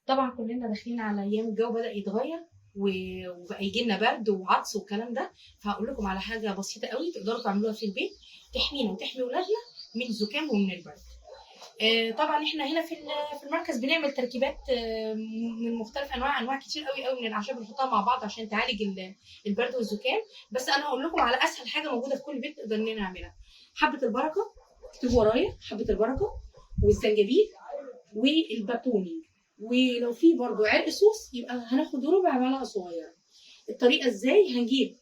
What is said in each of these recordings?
طبعا كلنا داخلين على ايام الجو بدا يتغير وبقى يجي لنا برد وعطس والكلام ده، فهقول لكم على حاجة بسيطة قوي تقدروا تعملوها في البيت تحمينا وتحمي اولادنا من الزكام ومن البرد. طبعا احنا هنا في المركز بنعمل تركيبات من مختلف انواع كتير قوي قوي من الاعشاب بنحطها مع بعض عشان تعالج البرد والزكام. بس انا هقول لكم على اسهل حاجة موجودة في كل بيت نقدر اننا نعملها. حبه البركة، اكتبوا ورايا: حبه البركة والزنجبيل والبابونج، ولو في برضو عرق سوس يبقى هناخد ربع معلقه صغيرة. الطريقة ازاي؟ هنجيب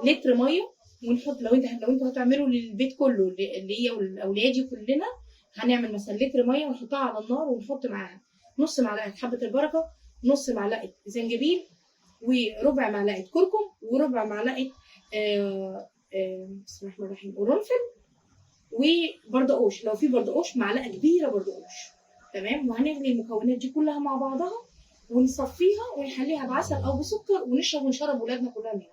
لتر مية ونحط، لو انتوا هتعملوا للبيت كله اللي هي والاولادي كلنا، هنعمل مثلا لتر مية ونحطها على النار ونحط معاها نص معلقه حبه البركة، نص معلقه زنجبيل، وربع معلقه كركم، وربع معلقه بسم الله الرحمن الرحيم قرنفل، وبردقوش لو في بردقوش معلقه كبيرة بردقوش. تمام؟ وهنغلي المكونات دي كلها مع بعضها ونصفيها ونحليها بعسل او بسكر ونشرب ونشرب ولادنا كلها منها.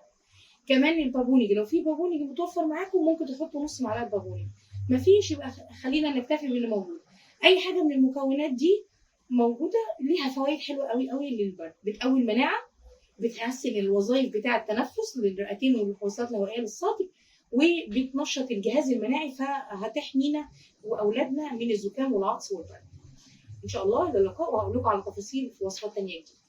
كمان البابونج لو في بابونج متوفر معاكم ممكن تحطوا نص معلقه بابونج، مفيش يبقى خلينا نكتفي باللي موجود. اي حاجة من المكونات دي موجودة ليها فوائد حلوة قوي قوي للبرد، بتقوي المناعة، بتحسن الوظائف بتاع التنفس للرئتين والحويصلات الهوائية للصدر، وبتنشط الجهاز المناعي، فهتحمينا واولادنا من الزكام والعطس والبرد. ان شاء الله الى اللقاء، وهقول لكم على تفاصيل في وصفات تانية جديدة.